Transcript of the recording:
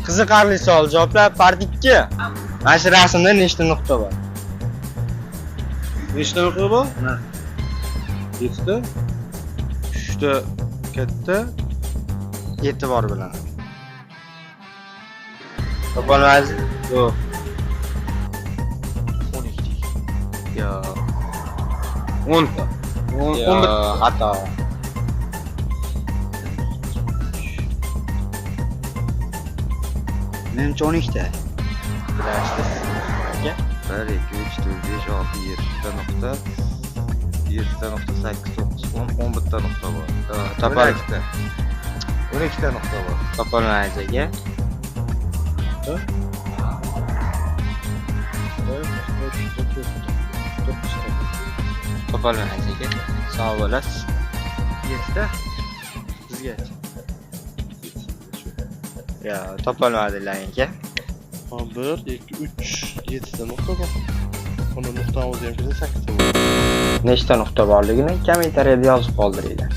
Qiziqarli savol javoblar part 2. Mana shu rasmda nechta nuqta bor? Nechta nuqta bor? Yettita. Uchta katta. E'tibor bilan. Topolmadingiz? Yo'q. 12. Yo'q. 10 ta. 11. Yo'q, xato. Menimcha 12 ta. Bilasiz. Aka? 1 2 3 4 5 6 7 ta nuqta. 7 ta nuqta 8 9 10 11 ta nuqta bor. Topol 12 ta. 12 ta nuqta bor. Topolmadingiz aka. Uchta, to'rtta, to'qqizta. Topolmadingiz aka. Sog' bo'lasiz. 7 ta. Sizgacha. Yo'q, topolmadilar aka. Ha, 1, 2, 3, 7 ta nuqta bor. Uni nuqtani o'zi ham kelsa 8 ta bo'ladi. Nechta nuqta borligini kommentariyada yozib qoldiringlar.